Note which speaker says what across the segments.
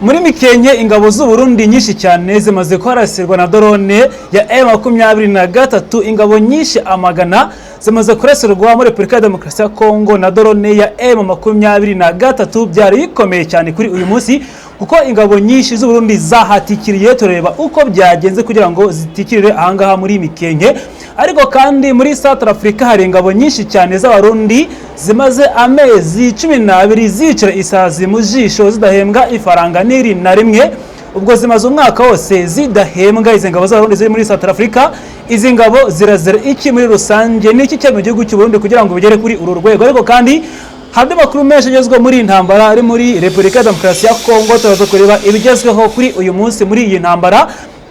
Speaker 1: Muri Mikenke, ingabo z'u Burundi nyinshi cyane zimaze kuharasirwa na drone ya M23. Ingabo nyinshi amagana zimaze kurasirwa muri Repubulika ya Demokarasi ya Kongo na drone ya M23. Byari bikomeye cyane kuri uyu munsi kuko ingabo nyinshi z'u Burundi zahatikiriye. Tureba uko byagenze kugira ngo zitikirire ahangaha muri Mikenke. Ariko kandi muri South Africa hari ingabo nyinshi cyane z'Abarundi zimaze amezi 12 zicara isazi mu jisho, zidahembwa ifaranga n'iri na rimwe. Ubwo zimaze umwaka wose zidahembwa, izi ngabo z'Abarundi ziri muri South Africa. Izi ngabo zirazira iki muri rusange? Ni iki cyo mu gihugu cy'u Burundi kugira ngo bigere kuri uru rwego? Ariko kandi hari andi makuru menshi agezweho muri iyi ntambara ari muri Repubulika ya Demokarasi ya Kongo. Turaza kureba ibigezweho kuri uyu munsi muri iyi ntambara.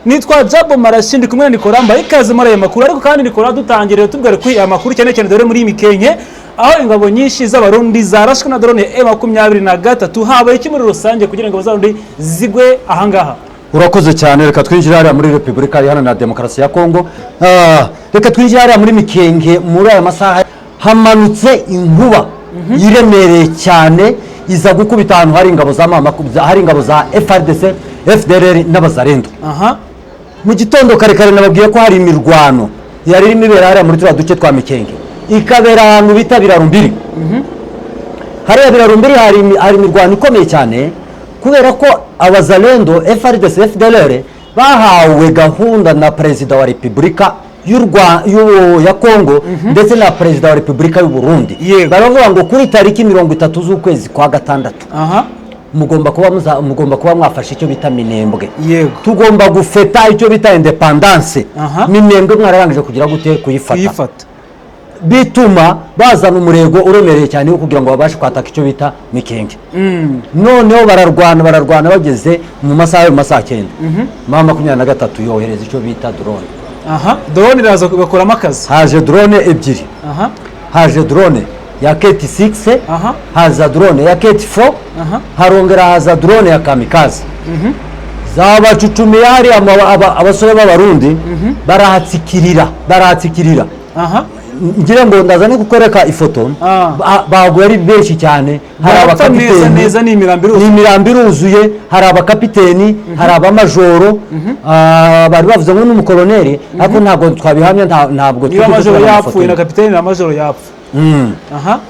Speaker 1: Nitwa Jabo Marashi, ndi kumwe na Nikora. Mbaye ikaze muri aya makuru. Ariko kandi Nikora, dutangire tubwire kuri aya makuru, cyane cyane dore muri Mikenke aho ingabo nyinshi z'Abarundi zarashwe na drone M23. Habaye iki muri rusange kugira ngo z'Abarundi zigwe ahangaha?
Speaker 2: Urakoze cyane. Reka twinjire hariya muri Repubulika Iharanira Demokarasi ya Kongo. Reka twinjire hariya muri Mikenke. Muri aya masaha hamanutse inkuba iremereye cyane, iza gukubita ahantu hari ingabo za mama, hari ingabo za FARDC, FDLR n'Abazarendo. Mu gitondo kare kare nababwiye ko hari imirwano yari irimo ibera hariya muri turiya duce twa Mikenke, ikabera ahantu bita Birarumbiri. Hariya Birarumbiri hari imirwano ikomeye cyane kubera ko Abazalendo, FARDC, FDLR bahawe gahunda na Perezida wa Repubulika ya Kongo ndetse na Perezida wa Repubulika y'u Burundi. Baravuga ngo kuri tariki 30 z'ukwezi kwa gatandatu mugomba kuba mwafashe icyo bita Minembwe. Tugomba gufeta icyo bita indépendance. Minembwe mwararangije kugira gute? Kuyifata.
Speaker 1: Kuyifata.
Speaker 2: Bituma bazana umurego uremereye cyane wo kugira ngo babashe kwataka icyo bita Mikenge. Noneho bararwana, bararwana, bageze mu masaha yo mu masaha 9, M23 yohereza icyo bita drone.
Speaker 1: Drone iraza bakoramo akazi.
Speaker 2: Haje drone ebyiri. Haje drone ya KT 6, haza drone ya KT 4, harongera haza drone ya kamikaze. Zabacucumiye hariya, abasore b'Abarundi barahatsikirira, barahatsikirira. Ngira ngo ndaza no kukwereka ifoto. Baguye ari benshi cyane. Hari
Speaker 1: Barapfa neza.
Speaker 2: abakapiteni.
Speaker 1: Neza, ni imirambo
Speaker 2: Ni
Speaker 1: iruzuye.
Speaker 2: imirambo iruzuye. Hari abakapiteni, hari abamajoro, bari bavuze ngo n'umukoloneli, ariko ntabwo twabihamya, ntabwo
Speaker 1: Niba
Speaker 2: twigeze
Speaker 1: majoro
Speaker 2: tubona amafoto
Speaker 1: yapfuye
Speaker 2: ye.
Speaker 1: na kapiteni na majoro yapfa.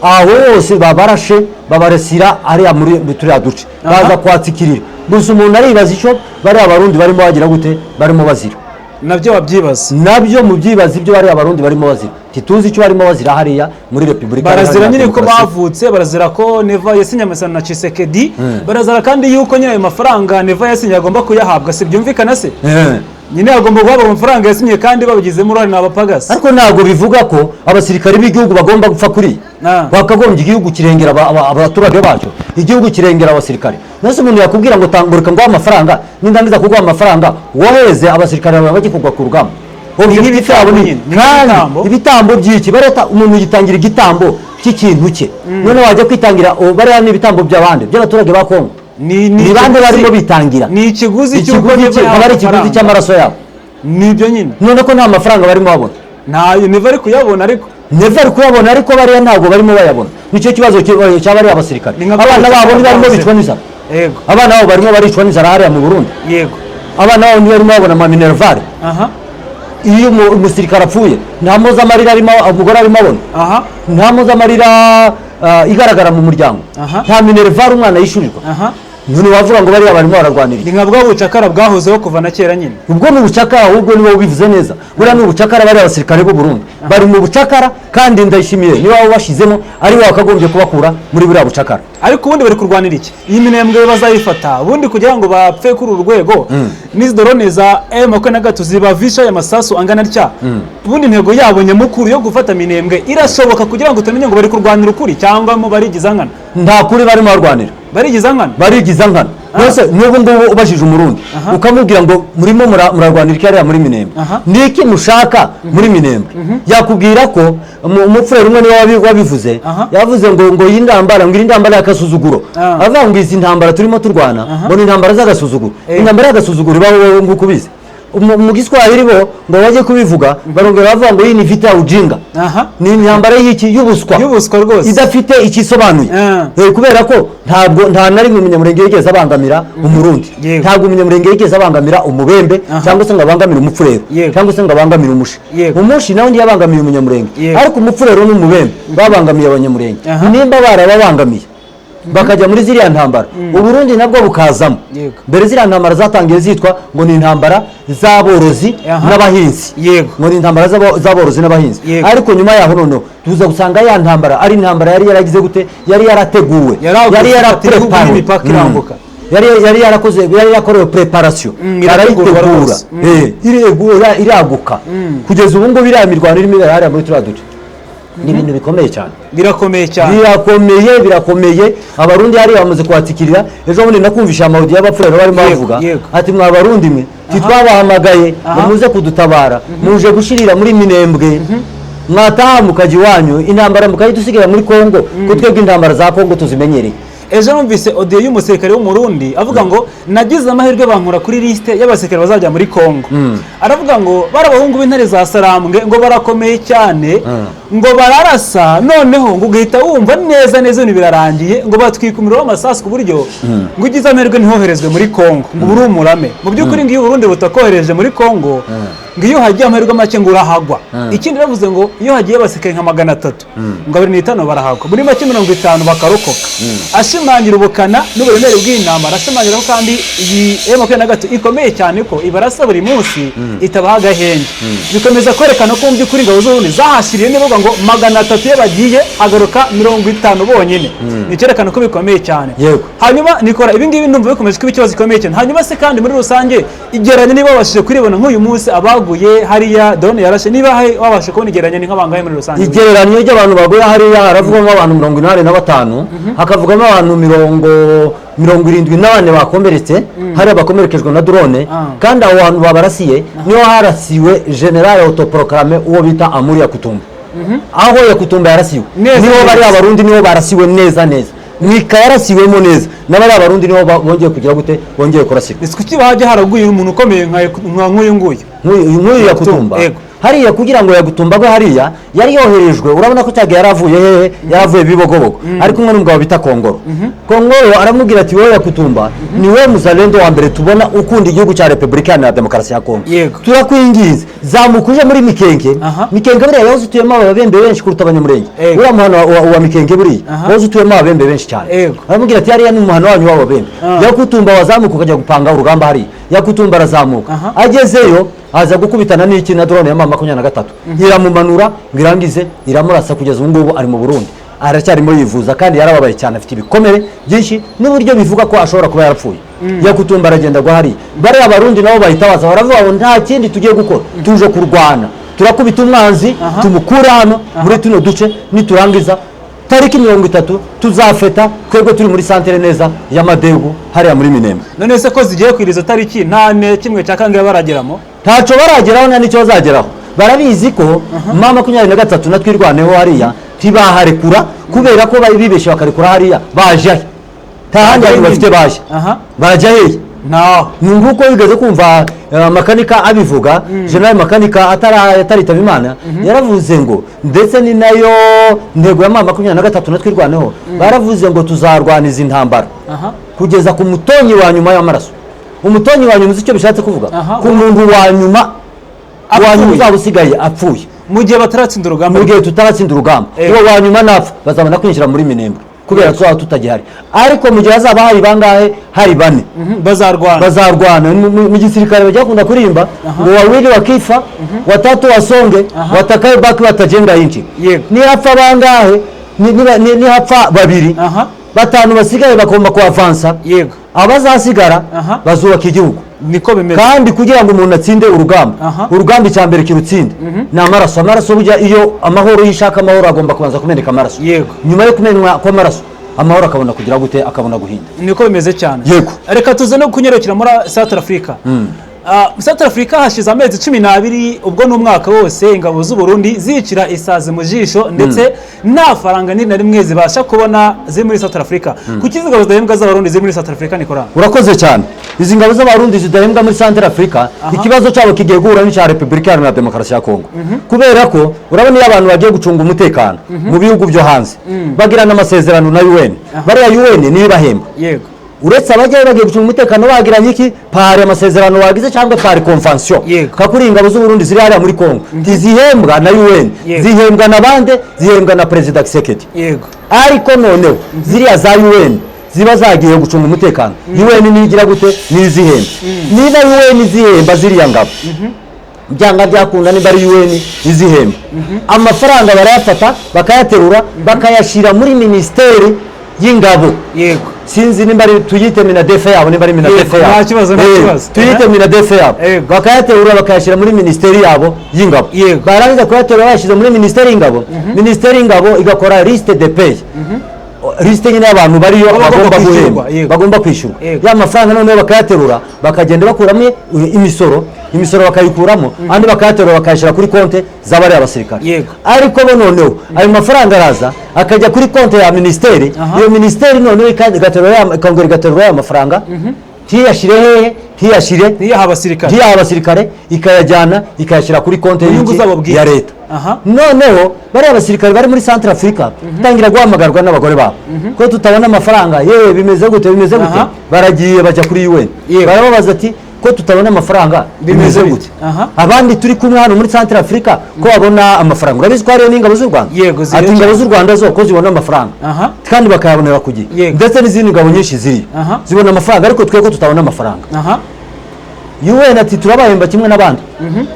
Speaker 2: Aho hose babarashe, babarasira hariya muri turiya duce, baza kwatsikirira. Gusa umuntu aribaza icyo bariya Barundi barimo bagira gute, barimo bazira.
Speaker 1: Nabyo wabyibaza.
Speaker 2: Nabyo mu byibaza ibyo bariya Barundi barimo bazira. Ntituzi icyo barimo bazira hariya muri Repubulika
Speaker 1: Barazira
Speaker 2: Iharanira
Speaker 1: nyine ko
Speaker 2: Demokarasi.
Speaker 1: bavutse, barazira ko Neva yasinye amasezerano na Tshisekedi, barazira kandi yuko nyine ayo mafaranga Neva yasinye agomba kuyahabwa. Si byumvikana se? Nyine agomba guhabwa amafaranga yasinye kandi babigizemo uruhare ni abapagasi.
Speaker 2: Ariko ntabwo bivuga ko abasirikare b'igihugu bagomba gupfa kuri bakagombye. Igihugu kirengera abaturage bacyo, igihugu kirengera abasirikare. Nase umuntu yakubwira ngo tangurika nguhe amafaranga, nindangiza kuguha amafaranga wohereze abasirikare bawe bajye kugwa ku rugamba? Objectif
Speaker 1: Nk'ibitambo
Speaker 2: yabo ni
Speaker 1: nyine, ni
Speaker 2: kandi
Speaker 1: nk'ibitambo.
Speaker 2: Ibitambo by'iki? Bareta umuntu yitangira igitambo cy'ikintu cye, none wajya kwitangira bariya ni ibitambo by'abandi, by'abaturage ba Kongo.
Speaker 1: Ni
Speaker 2: Ni bande
Speaker 1: ikiguzi-
Speaker 2: barimo bitangira?
Speaker 1: Ni ikiguzi cy'uko
Speaker 2: Ikiguzi
Speaker 1: Neva
Speaker 2: cye
Speaker 1: yahawe
Speaker 2: aba ari ikiguzi
Speaker 1: amafaranga.
Speaker 2: cy'amaraso yabo.
Speaker 1: Nibyo nyine.
Speaker 2: None ko nta mafaranga barimo babona?
Speaker 1: Ntayo Neva ari kuyabona ariko.
Speaker 2: Neva ari kuyabona, ariko bariya ntabwo barimo bayabona. Nicyo kibazo cya bariya basirikare.
Speaker 1: Ni nka
Speaker 2: Abana
Speaker 1: bwa
Speaker 2: babo ntibarimo
Speaker 1: bwahoze.
Speaker 2: bicwa n'inzara. Abana babo barimo baricwa n'inzara hariya mu Burundi. Abana babo ntibarimo babona amaminerval. Iyo umusirikare apfuye, nta mpozamarira arimo, umugore arimo abona, nta mpozamarira igaragara mu muryango, nta minerval umwana yishyurirwa. None wavuga ngo bariya barimo bararwanira iki?
Speaker 1: Ni nka bwa bucakara bwahozeho kuva na kera nyine.
Speaker 2: Ubwo ni ubucakara ahubwo, niba ubivuze neza, buriya ni ubucakara. Bariya basirikare b'u Burundi bari mu bucakara, kandi Ndayishimiye niba wabashyizemo ari we wakagombye kubakura muri buriya bucakara.
Speaker 1: Ariko ubundi bari kurwanira iki? Iyi Minembwe bazayifata ubundi kugira ngo bapfe kuri uru rwego, n'izi drone za M23 zibavisha aya masasu angana atya, ubundi intego yabo nyamukuru yo gufata Minembwe irashoboka? Kugira ngo tumenye ngo bari kurwanira ukuri cyangwa mo barigiza nkana.
Speaker 2: Nta kuri barimo barwanira.
Speaker 1: Barigiza nkana.
Speaker 2: Barigiza nkana. Mbese n'ubu ngubu ubajije Umurundi ukamubwira ngo murimo murarwanira iki hariya muri Minembwe, ni iki mushaka muri Minembwe, yakubwira ko umupfureri umwe niwe wabivuze. Yavuze ngo iyi ntambara, ngo iyi ntambara y'agasuzuguro. Avuga ngo izi ntambara turimo turwana ngo ni intambara z'agasuzuguro. Intambara y'agasuzuguro ibaho wowe nk'uko ubizi. Mu Giswahili bo ngo bajye kubivuga, barongera bavuga ngo iyi ni vita ya ujinga. Ni intambara y'iki? Y'ubuswa.
Speaker 1: Y'ubuswa rwose.
Speaker 2: Idafite icyo isobanuye. Kubera ko ntabwo nta na rimwe Umunyamurenge yigeze abangamira Umurundi. Ntabwo Umunyamurenge yigeze abangamira Umubembe, cyangwa se ngo abangamire Umupfurero, cyangwa se ngo abangamire Umushi. Umushi nawe ntiyabangamiye Umunyamurenge, ariko Umupfurero n'Umubembe babangamiye Abanyamurenge. Nimba barababangamiye bakajya muri ziriya ntambara, Uburundi nabwo bukazamo. Mbere ziriya ntambara zatangiye zitwa ngo ni intambara z'aborozi n'abahinzi, ngo ni intambara z'aborozi n'abahinzi. Ariko nyuma yaho noneho tuza gusanga ya ntambara ari intambara yari yaragize gute? Yari yarateguwe.
Speaker 1: Yaragutse,
Speaker 2: yari
Speaker 1: ifata ibihugu
Speaker 2: yaraprepawe.
Speaker 1: n'imipaka irambuka.
Speaker 2: Yari yarakoze, yari yarakorewe preparation.
Speaker 1: Irategurwa
Speaker 2: barayitegura.
Speaker 1: rwose.
Speaker 2: Iregura, iraguka kugeza ubu ngubu. Iriya mirwano irimo ibera hariya muri turiya duce ni ibintu bikomeye cyane.
Speaker 1: Birakomeye cyane.
Speaker 2: Birakomeye, birakomeye. Abarundi hariya bamaze kuhatsikirira. Ejo bundi nakumvisha ama audio y'Abapfurero barimo bavuga ati: "Mwa Barundi mwe, titwabahamagaye ngo muze kudutabara, muje gushirira muri Minembwe. Mwataha mukajya iwanyu, intambara mukayidusigira muri Kongo, ko twebwe intambara za Kongo tuzimenyereye."
Speaker 1: Ejo numvise audio y'umusirikare w'Umurundi avuga ngo: "Nagize amahirwe bankura kuri liste y'abasirikare bazajya muri Kongo." Aravuga ngo bari abahungu b'intare za Sarambwe, ngo barakomeye cyane, ngo bararasa, noneho ngo ugahita wumva neza neza ibintu birarangiye, ngo batwika umuriro w'amasasu, ku buryo ngo ugize amahirwe ntihoherezwe muri Kongo ngo uri umurame. Mu by'ukuri ngo iyo Uburundi butakohereje muri Kongo, ngo iyo hagiye amahirwe make ngo urahagwa. Ikindi bavuze ngo iyo hagiye abasirikare nka 300, ngo 25 barahagwa, muri make 50 bakarokoka. Ashimangira ubukana n'uburemere bw'iyi ntambara, ashimangira ko kandi iyi M23 ikomeye cyane, ko ibarasa buri munsi itabaha agahenge. Bikomeza kwerekana ko mu by'ukuri ingabo z'Uburundi zahashyiriye, nivuga ngo 300 iyo bagiye hagaruka 50 bonyine, ni icyerekana ko bikomeye cyane. Hanyuma nikora ibi ngibi, ndumva bikomeje kuba ikibazo gikomeye cyane. Hanyuma se kandi muri rusange igereranya, niba wabashije kuribona nk'uyu munsi abaguye hariya drone yarashe, niba wabashije kubona igereranya, ni nk'abangahe muri rusange?
Speaker 2: Igereranyo ry'abantu baguye hariya, haravugamo abantu 85, hakavugamo abantu 74 bakomeretse hariya, bakomerekejwe na drone. Kandi aho hantu babarasiye niho harasiwe général autoproclamé uwo bita Amuri Yakutumba. Aho Yakutumba yarasiwe niho bari Abarundi niho barasiwe neza neza, Mika yarasiwemo neza, n'abari Abarundi niho bongeye kugira gute? Bongeye kurasirwa.
Speaker 1: Ese kuki hajya haraguye umuntu ukomeye nk'uyu nguyu?
Speaker 2: Nk'uyu Yakutumba. Hariya kugira ngo Yagutumba agwe hariya, yari yoherejwe. Urabona ko cyagiye yaravuye hehe? Yaravuye Bibogobogo, ari kumwe n'umugabo bita Kongoro. Kongoro aramubwira ati: "Wowe Yakutumba, ni wowe muzalendo wa mbere tubona ukunda igihugu cya Repubulika Iharanira Demokarasi ya Kongo. Turakwinginze, zamuka uje muri Mikenke." Mikenke buriya yahoze utuyemo Ababembe benshi kuruta Abanyamurenge. Uriya muhano wa Mikenke buriya wahoze utuyemo Ababembe benshi cyane. Aramubwira ati: "Hariya ni umuhano wanyu w'Ababembe. Yakutumba, wazamuka ukajya gupanga urugamba hariya." Yakutumba arazamuka. Agezeyo aza gukubitana n'iki? Na drone ya M23, iramumanura ngo irangize iramurasa. Kugeza ubu ngubu ari mu Burundi, aracyarimo yivuza, kandi yarababaye cyane, afite ibikomere byinshi n'uburyo bivuga ko ashobora kuba yarapfuye. Yakutumba aragenda agwa hariya. Bariya Abarundi nabo bahita baza, baravuga ngo: "Nta kindi tugiye gukora, tuje kurwana, turakubita umwanzi, tumukure hano muri tuno duce. Niturangiza tariki 30 tuzafeta twebwe turi muri santere neza y'Amadegu hariya muri Minembwe."
Speaker 1: None se ko zigiye kwira izo tariki, nta ne kimwe cya kangahe barageramo?
Speaker 2: Ntacyo barageraho, nta n'icyo bazageraho. Barabizi ko M23 na Twirwaneho hariya ntibaharekura, kubera ko bari bibeshye bakarekura hariya, baje he? Nta handi hantu bafite baje. Barajya hehe?
Speaker 1: Ntaho.
Speaker 2: Ni nguko wigeze kumva Makanika abivuga, General Makanika ataritaba Imana, yaravuze ngo, ndetse ni nayo ntego ya M23 na Twirwaneho, baravuze ngo: "Tuzarwana izi ntambara kugeza ku mutonyi wa nyuma y'amaraso." Umutonyi wa nyuma, uzi icyo bishatse kuvuga? Ku muntu wa nyuma, wa nyuma
Speaker 1: Apfuye.
Speaker 2: uzaba usigaye apfuye.
Speaker 1: Mu gihe bataratsinda urugamba.
Speaker 2: Mu gihe tutaratsinda urugamba. Uwo wa nyuma napfa, bazabona kwinjira muri Minembwe, kubera tuzaba tutagihari. Ariko mu gihe hazaba hari bangahe? Hari bane.
Speaker 1: Bazarwana.
Speaker 2: Bazarwana. Mu gisirikare bajya bakunda kuririmba ngo: "Wawili wakifa, watatu wasonge, watakaye baki watajenga inchi." Nihapfa bangahe? Nihapfa babiri, batanu basigaye bagomba kuavansa. Abazasigara bazubaka igihugu.
Speaker 1: Niko bimeze.
Speaker 2: Kandi kugira ngo umuntu atsinde urugamba, urugamba icya mbere kirutsinda ni amaraso. Amaraso burya, iyo amahoro, iyo ishaka amahoro, agomba kubanza kumeneka amaraso. Nyuma yo kumenwa kw'amaraso, amahoro akabona kugira gute? Akabona guhinda.
Speaker 1: Niko bimeze cyane. Reka tuze no kunyarukira muri South Africa. South Africa hashize amezi 12, ubwo ni umwaka wose, ingabo z'u Burundi zicira isazi mu jisho, ndetse nta faranga ni na rimwe zibasha kubona ziri muri South Africa. Kuki izi ngabo zidahembwa z'Abarundi ziri muri South Africa, Nikora?
Speaker 2: Urakoze cyane. Izi ngabo z'Abarundi zidahembwa muri Central Africa, ikibazo cyabo kigiye guhura n'icya Repubulika Iharanira Demokarasi ya Kongo, kubera ko urabona iyo abantu bagiye gucunga umutekano mu bihugu byo hanze bagirana amasezerano na UN, bariya UN niyo ibahemba. Uretse abajyayo bagiye gucunga umutekano bagiranye iki pari amasezerano wagize cyangwa pari convention. Kakuri ingabo z'u Burundi ziri hariya muri Kongo ntizihembwa na UN, zihembwa na bande? Zihembwa na Perezida Tshisekedi. Ariko noneho ziriya za UN ziba zagiye gucunga umutekano, UN nigira gute? Nizihemba. Niba UN izihemba ziriya ngabo, byanga byakunda niba ari UN izihemba, amafaranga barayafata bakayaterura bakayashyira muri minisiteri y'ingabo. Sinzi nimba ari tuyite MINADEF yabo, nimba ari MINADEF yabo.
Speaker 1: Nta kibazo, nta kibazo.
Speaker 2: Tuyite MINADEF yabo. Bakayaterura bakayashyira muri minisiteri yabo y'ingabo. Barangiza kuyaterura bayashyize muri minisiteri y'ingabo, minisiteri y'ingabo igakora liste de paie, liste nyine y'abantu bariyo
Speaker 1: bagomba
Speaker 2: bagomba
Speaker 1: kwishyurwa,
Speaker 2: guhemba, bagomba kwishyurwa. Ya mafaranga noneho bakayaterura bakagenda bakuramo imisoro, imisoro bakayikuramo, andi bakayaterura bakayashyira kuri konte z'abariya basirikare. Ariko bo noneho ayo mafaranga araza akajya kuri konte ya minisiteri. Iyo minisiteri noneho ikongera igaterura ya mafaranga, ntiyashyire hehe? Ntiyashyire
Speaker 1: ntiyaha abasirikare.
Speaker 2: Ntiyaha abasirikare, ikayajyana ikayashyira kuri konte
Speaker 1: mu nyungu
Speaker 2: y'iki?
Speaker 1: zabo bwite.
Speaker 2: Ya leta. Noneho bariya basirikare bari muri Centre Africa tangira guhamagarwa n'abagore babo ko tutabona amafaranga, yewe bimeze gute, bimeze gute? Baragiye bajya kuri UN, barababaza ati ko tutabona amafaranga
Speaker 1: bimeze
Speaker 2: bimeze
Speaker 1: bite?
Speaker 2: gute? Abandi turi kumwe hano muri Centre Africa ko babona amafaranga, urabizi ko hariyo n'ingabo z'u Rwanda.
Speaker 1: Yego, ziriyo
Speaker 2: Ati ingabo
Speaker 1: cyane.
Speaker 2: z'u Rwanda zo ko zibona amafaranga kandi bakayabonera ku gihe, ndetse n'izindi ngabo nyinshi ziriyo zibona amafaranga, ariko twe ko tutabona amafaranga? UN ati turabahemba kimwe n'abandi,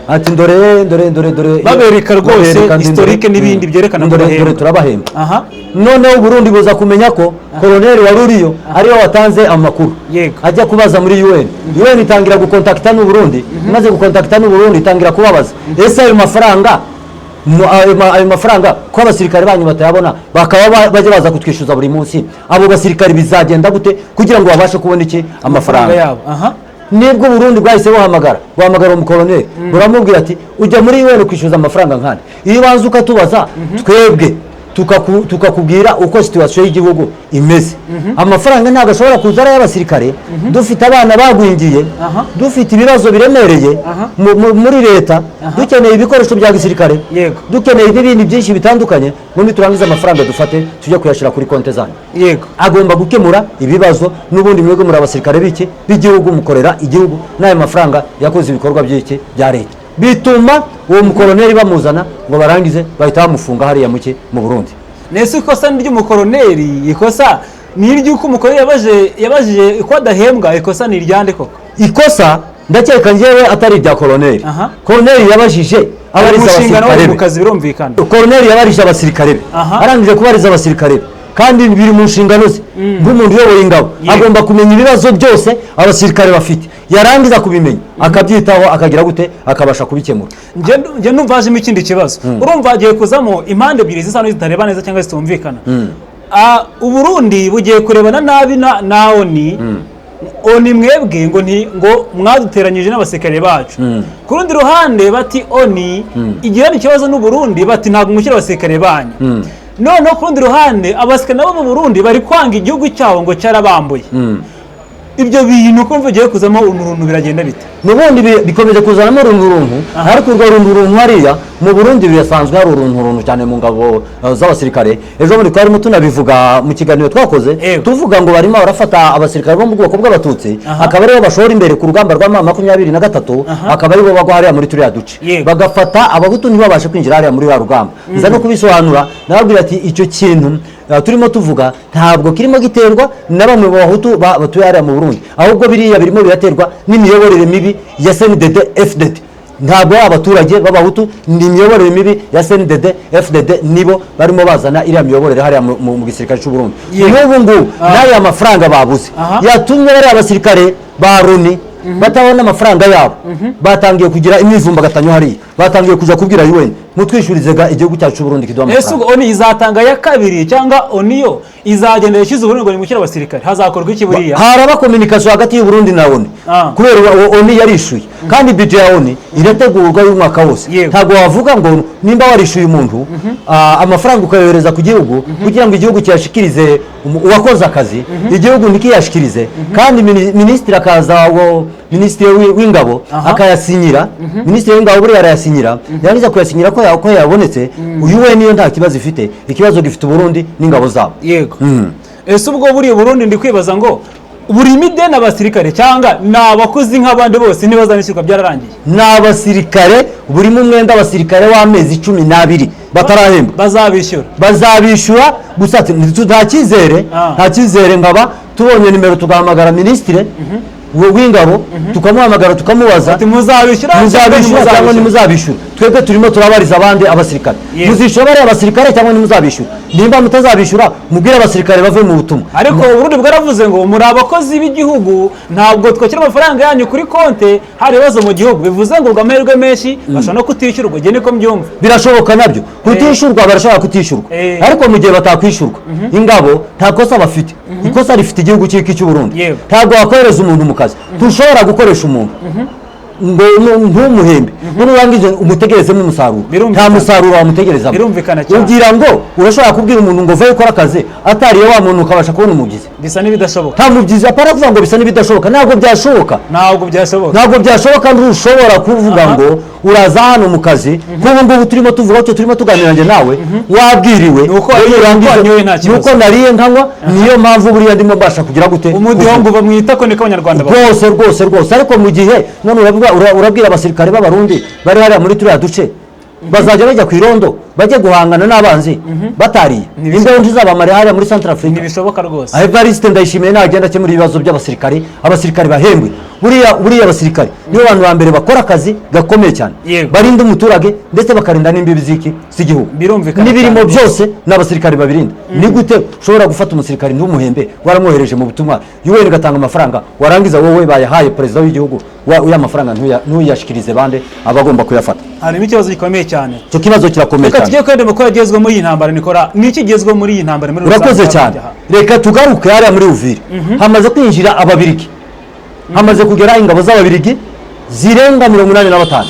Speaker 2: ati ndore ndore ndore dore.
Speaker 1: Babereka rwose
Speaker 2: Babereka
Speaker 1: historique n'ibindi byerekana ko
Speaker 2: ndore
Speaker 1: bahembwa.
Speaker 2: Dore turabahemba. Noneho Burundi buza kumenya ko koloneli wari uriyo ariwe watanze amakuru. Ajya kubaza muri UN, UN itangira gukontakita n'u Burundi. Imaze gukontakita n'u Burundi itangira kubabaza: ese ayo mafaranga ayo mafaranga ko abasirikare banyu batayabona, bakaba bajya baza kutwishyuza buri munsi, abo basirikare bizagenda gute kugira ngo babashe kubona iki? Amafaranga
Speaker 1: yabo.
Speaker 2: Nibwo Burundi bwahise buhamagara umukoloneli, buramubwira ati ujya muri UN kwishyuza amafaranga nkande, iyo ubanza ukatubaza twebwe tukakubwira uko situation y'igihugu imeze. Amafaranga ntabwo ashobora kuza ari ay'abasirikare, dufite abana bagwingiye, dufite ibibazo biremereye muri leta, dukeneye ibikoresho bya gisirikare, dukeneye n'ibindi byinshi bitandukanye, ngo niturangiza amafaranga dufate tujye kuyashyira kuri konti zanyu. Agomba gukemura ibibazo. N'ubundi mwebwe muri abasirikare b'iki? B'igihugu, mukorera igihugu, n'ayo mafaranga yakoze ibikorwa by'iki? Bya leta. Bituma uwo mukoloneli bamuzana ngo barangize bahita bamufunga hariya muki mu Burundi.
Speaker 1: Nese ikosa ni iry'umukoroneri? Ikosa ni iry'uko umukoroneri yabajije ko adahembwa? Ikosa ni iryande koko?
Speaker 2: Ikosa ndakeka njyewe atari irya koloneli. Koloneli yabajije abariza
Speaker 1: umushinga nawe
Speaker 2: abasirikare
Speaker 1: mu
Speaker 2: be.
Speaker 1: kazi, birumvikana.
Speaker 2: Koloneli yabarije abasirikare be. Arangije kubariza abasirikare be, kandi biri mu nshingano ze nk'umuntu uyoboye ingabo, agomba kumenya ibibazo byose abasirikare bafite, yarangiza kubimenya akabyitaho, akagira gute? Akabasha kubikemura.
Speaker 1: Njye ndumva hajemo ikindi kibazo. Urumva hagiye kuzamo impande ebyiri zisa n'izitarebana neza cyangwa zitumvikana. Uburundi bugiye kurebana nabi na ONU. ONU mwebwe ngo nti ngo mwaduteranyije n'abasirikare bacu. Ku rundi ruhande bati ONU igirana ikibazo n'Uburundi, bati ntabwo mushyira abasirikare banyu. Noneho ku rundi ruhande abasirikare nabo mu Burundi bari kwanga igihugu cyabo ngo cyarabambuye. Ibyo bintu kumva ugiye kuzamo uruntu, biragenda bite?
Speaker 2: N'ubundi bikomeje kuzanamo urunturuntu, ariko urwo runturuntu hariya mu Burundi birasanzwe, hari urunturuntu cyane mu ngabo z'abasirikare. Ejo bundi twarimo tunabivuga mu kiganiro twakoze, tuvuga ngo barimo barafata abasirikare bo mu bwoko bw'Abatutsi, akaba aribo bashora imbere ku rugamba rwa M23, akaba aribo bagwa hariya muri turiya duce, bagafata Abahutu ntibabashe kwinjira hariya muri ruriya rugamba. Nza no kubisobanura, nababwira ati icyo kintu turimo tuvuga ntabwo kirimo giterwa na bamwe mu Bahutu batuye hariya mu Burundi, ahubwo biriya birimo biraterwa n'imiyoborere mibi ya CNDD FDD. Ntabwo ari abaturage b'Abahutu, ni imiyoborere mibi ya CNDD FDD, nibo barimo bazana iriya miyoborere hariya mu gisirikare cy'u Burundi. N'ubu ngubu n'ariya mafaranga babuze yatumye bariya basirikare ba Loni batabona amafaranga yabo, batangiye kugira imyivumbagatanyo hariya. Batangiye kuja kubwira UN: "Mutwishyurize ga igihugu cyacu cy'u Burundi kiduha
Speaker 1: Ese
Speaker 2: amafaranga."
Speaker 1: ubwo ONU izatanga ya kabiri, cyangwa ONU yo izagenda yishyize Uburundi ngo nimukire abasirikare? Hazakorwa iki buriya?
Speaker 2: Haraba communication hagati y'u Burundi na ONU, kubera ONU yarishyuye, kandi budget ya ONU irategurwa y'umwaka wose. Ntabwo wavuga ngo nimba warishyuye umuntu, amafaranga ukayohereza ku gihugu kugira ngo igihugu kiyashikirize uwakoze akazi, igihugu ntikiyashikirize, kandi minisitiri akaza, minisitiri w'ingabo akayasinyira. Minisitiri w'ingabo buriya arayasinyira, yarangiza kuyasinyira ko yabonetse. Uyu we niyo nta kibazo ifite, ikibazo gifite Uburundi n'ingabo zabo.
Speaker 1: Yego. Ese ubwo buriya Burundi, ndi kwibaza ngo burimo ideni abasirikare, cyangwa ni abakozi nk'abandi bose, ntibazanishyurwa, byararangiye?
Speaker 2: Ni abasirikare, burimo umwenda abasirikare w'amezi 12 batarahembwa.
Speaker 1: Bazabishyura?
Speaker 2: Bazabishyura, gusa ati, nta cyizere. Nta cyizere. Nkaba tubonye nimero tugahamagara minisitiri w'ingabo, tukamuhamagara tukamubaza.
Speaker 1: Ati muzabishyura?
Speaker 2: Muzabishyura cyangwa ntimuzabishyura? Twebwe turimo turabariza abandi abasirikare. Muzishyura bariya abasirikare cyangwa ntimuzabishyura? Nimba mutazabishyura, mubwire abasirikare bave mu butumwa.
Speaker 1: Ariko Uburundi bwaravuze ngo muri abakozi b'igihugu, ntabwo twakira amafaranga yanyu kuri konte hari ibibazo mu gihugu. Bivuze ngo ubwo amahirwe menshi bashobora no kutishyurwa, njye niko mbyumva.
Speaker 2: Birashoboka nabyo kutishyurwa, barashobora kutishyurwa. Ariko mu gihe batakwishyurwa, ingabo nta kosa bafite, ikosa rifite igihugu cy'iki cy'u Burundi. Ntabwo wakohereza umuntu mu kazi, ntushobora gukoresha umuntu ngo ntumuhembe, ngo nurangize umutegerezemo umusaruro.
Speaker 1: Birumvikana.
Speaker 2: Nta musaruro wamutegerezamo.
Speaker 1: Birumvikana cyane.
Speaker 2: Ugira ngo urashobora kubwira umuntu ngo vayo ukore akazi atariye wa muntu, ukabasha kubona umubyizi?
Speaker 1: Bisa n'ibidashoboka.
Speaker 2: Nta mubyizi. Apara kuvuga ngo bisa n'ibidashoboka, ntabwo byashoboka.
Speaker 1: Ntabwo byashoboka.
Speaker 2: Ntabwo byashoboka. Ntushobora kuvuga ngo uraza hano mu kazi nk'ubu ngubu turimo tuvuga cyo, turimo tuganira njye nawe, wabwiriwe.
Speaker 1: Ni uko
Speaker 2: wowe
Speaker 1: wariye,
Speaker 2: urangize-
Speaker 1: nuko wanyoye, nta kibazo.
Speaker 2: Nuko nariye nkanywa, niyo mpamvu buriya ndimo mbasha kugira gute?
Speaker 1: Umudiho ngo uva mu itako, niko Abanyarwanda bavuga.
Speaker 2: Rwose rwose rwose. Ariko mu gihe none urabwira abasirikare b'Abarundi bari hariya muri turiya duce, bazajya bajya ku irondo bajye guhangana n'abanzi batariye?
Speaker 1: Ntibishoboka.
Speaker 2: Imbeho ntizabamare hariya muri Central Africa?
Speaker 1: Ntibishoboka rwose.
Speaker 2: Evariste Ndayishimiye nagenda akemura ibibazo by'abasirikare, abasirikare bahembwe. Buriya abasirikare nibo bantu ba mbere bakora akazi gakomeye cyane, barinda umuturage ndetse bakarinda n'imbibi z'iki z'igihugu.
Speaker 1: Birumvikana
Speaker 2: N'ibirimo
Speaker 1: cyane.
Speaker 2: byose ni abasirikare babirinda. Ni gute ushobora gufata umusirikare ntumuhembe, waramwohereje mu butumwa, UN igatanga amafaranga, warangiza wowe bayahaye perezida w'igihugu, ya mafaranga ntuyashikirize bande abagomba kuyafata?
Speaker 1: Harimo ikibazo gikomeye cyane.
Speaker 2: Icyo kibazo kirakomeye
Speaker 1: Reka
Speaker 2: cyane.
Speaker 1: tujye kwenda amakuru agezweho muri iyi ntambara. Nikora ni iki igezweho muri iyi ntambara muri rusange?
Speaker 2: Urakoze cyane. Reka tugaruke hariya muri Uvira. Hamaze kwinjira Ababirigi, hamaze kugera ingabo z'Ababirigi zirenga 85.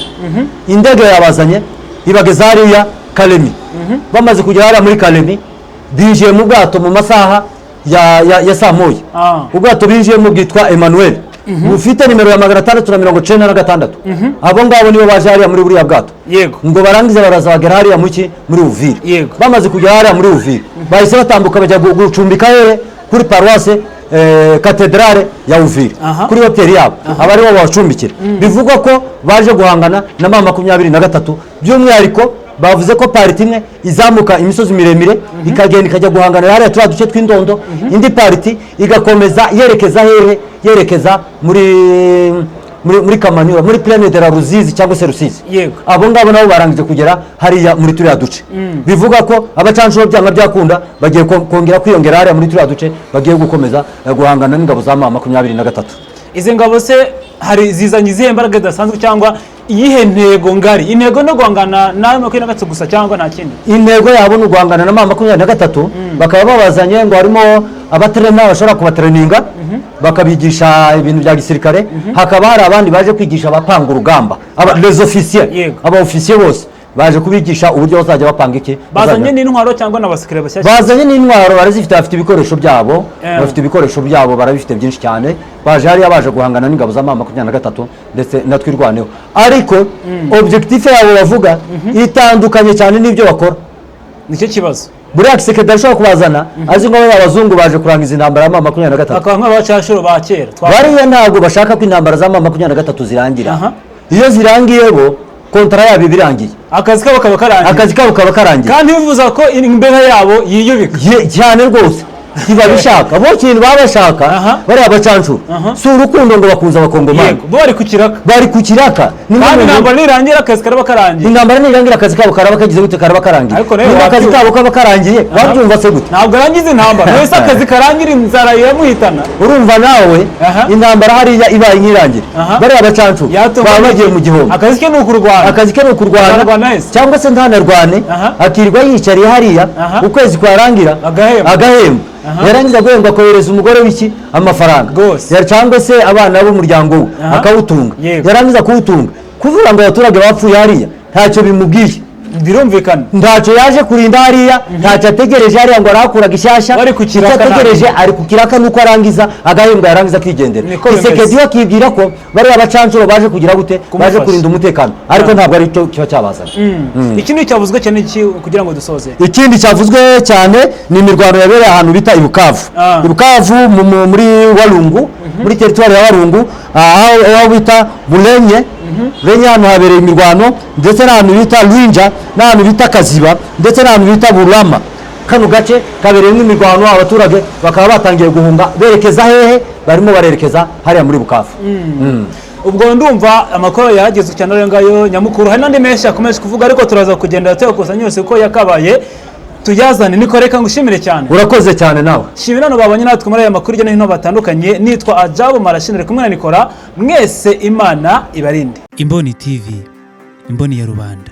Speaker 2: Indege yabazanye ibageza hariya Kalemi. Bamaze kugera hariya muri Kalemi, binjiye mu bwato mu masaha ya saa moya. Ubwato binjiyemo bwitwa Emmanuel, bufite nimero ya 696. Abo ngabo nibo baje hariya muri buriya bwato. Ngo barangize baraza bagera hariya muki muri Uvira. Bamaze kugera hariya muri Uvira, bahise batambuka bajya gucumbika hehe? Kuri paruwase katedrale ya Uvira, kuri hoteli yabo, aba aribo babacumbikira. Bivugwa ko baje guhangana na M23. By'umwihariko bavuze ko partie imwe izamuka imisozi miremire, ikagenda ikajya guhanganira hariya turiya duce tw'indondo, indi partie igakomeza yerekeza hehe? Yerekeza muri Kamanyola, muri Plaine de la Ruzizi cyangwa se Rusizi. Abo ngabo nabo barangije kugera hariya muri turiya duce. Bivuga ko abacanshuro byanga byakunda bagiye kongera kwiyongera hariya muri turiya duce, bagiye gukomeza guhangana n'ingabo za M23.
Speaker 1: Izi ngabo se hari zizanye izihe mbaraga zidasanzwe, cyangwa iyihe ntego ngari? Intego no guhangana na 23 gusa, cyangwa nta kindi?
Speaker 2: Intego yabo ni uguhangana na M23. Bakaba babazanye ngo harimo abatrainer bashobora kubatraininga, bakabigisha ibintu bya gisirikare, hakaba hari abandi baje kwigisha abapanga urugamba, les officiers. Aba officiers bose baje kubigisha uburyo bazajya bapanga iki.
Speaker 1: Bazanye n'intwaro cyangwa n'abasirikare bashyashya?
Speaker 2: Bazanye n'intwaro, barazifite, bafite ibikoresho byabo. Bafite ibikoresho byabo, barabifite byinshi cyane. Baje hariya baje guhangana n'ingabo za M23 ndetse na Twirwaneho, ariko objectif yabo bavuga itandukanye cyane n'ibyo bakora.
Speaker 1: Nicyo kibazo.
Speaker 2: Buriya Tshisekedi ashobora kubazana azi ngo bariya abazungu baje kurangiza intambara ya M23.
Speaker 1: Bakaba nk'abacashuro ba kera.
Speaker 2: Bariya ntabwo bashaka ko intambara za M23 zirangira. Iyo zirangiye, bo contrat yabo iba irangiye.
Speaker 1: Akazi kabo kaba karangiye.
Speaker 2: Akazi kabo kaba karangiye.
Speaker 1: Kandi bivuza ko imbehe yabo yiyubika.
Speaker 2: Cyane rwose. Ntibabishaka. Bo ikintu baba bashaka, bariya bacancuro, si urukundo ngo bakunze Abakongomani.
Speaker 1: Yego, bo bari ku kiraka.
Speaker 2: Bari ku kiraka. Ni
Speaker 1: Kandi
Speaker 2: nk'umuntu-
Speaker 1: intambara nirangira akazi karaba karangiye.
Speaker 2: Intambara nirangira akazi kabo karaba kagize gute? Karaba karangiye.
Speaker 1: Ariko nawe
Speaker 2: Niba akazi
Speaker 1: wabyumva.
Speaker 2: kabo kaba karangiye, wabyumva se gute?
Speaker 1: Ntabwo arangiza intambara wese, akazi karangira inzara iramuhitana.
Speaker 2: Urumva nawe, intambara hariya ibaye nk'irangira, bariya bacancuro
Speaker 1: Yatunga
Speaker 2: baba bagiye mu gihombo.
Speaker 1: Akazi ke ni ukurwana.
Speaker 2: Akazi ke ni ukurwana.
Speaker 1: Ararwana ese?
Speaker 2: Cyangwa se ntanarwane, akirirwa yiyicariye hariya, ukwezi kwarangira
Speaker 1: Agahembwa.
Speaker 2: agahembwa. Yarangiza guhembwa akohereza umugore w'iki? Amafaranga. Cyangwa se abana b'umuryango we, akawutunga. Yarangiza kuwutunga, kuvuga ngo abaturage bapfuye hariya ntacyo bimubwiye.
Speaker 1: Birumvikana.
Speaker 2: Ntacyo yaje kurinda hariya, ntacyo ategereje hariya ngo arahakura gishyashya.
Speaker 1: Bari ku kiraka.
Speaker 2: Icyo ategereje, ari ku kiraka, nuko arangiza agahembwa, yarangiza akigendera.
Speaker 1: Niko bimeze.
Speaker 2: Tshisekedi we akibwira ko bariya bacancuro baje kugira gute? Baje
Speaker 1: Kumufasha.
Speaker 2: kurinda umutekano, ariko ntabwo ari cyo kiba cyabazanye.
Speaker 1: Ikindi cyavuzwe cyane iki kugira ngo dusoze?
Speaker 2: Ikindi cyavuzwe cyane ni imirwano yabereye ahantu bita i Bukavu. I Bukavu muri Walungu, muri teritwari ya Walungu, aho bita Bulenye. Bulenye hano habereye imirwano, ndetse n'ahantu bita Rwinja, n'ahantu bita Kaziba, ndetse n'ahantu bita Burama. Kano gace kabereyemo imirwano, abaturage bakaba batangiye guhunga berekeza hehe? Barimo barerekeza hariya muri Bukavu.
Speaker 1: Ubwo ndumva amakuru yaragezwe cyane ayo ngayo nyamukuru. Hari n'andi menshi yakomeje kuvuga, ariko turaza kugenda tuyakusanya yose uko yakabaye tuyazane. Niko, reka ngushimire cyane.
Speaker 2: Urakoze cyane nawe.
Speaker 1: Shimira hano babonye natwe muri aya makuru hirya no hino batandukanye. Nitwa Ajabu Marashinire kumwe na Nikora. Mwese Imana ibarinde.
Speaker 3: Imboni TV, imboni ya rubanda.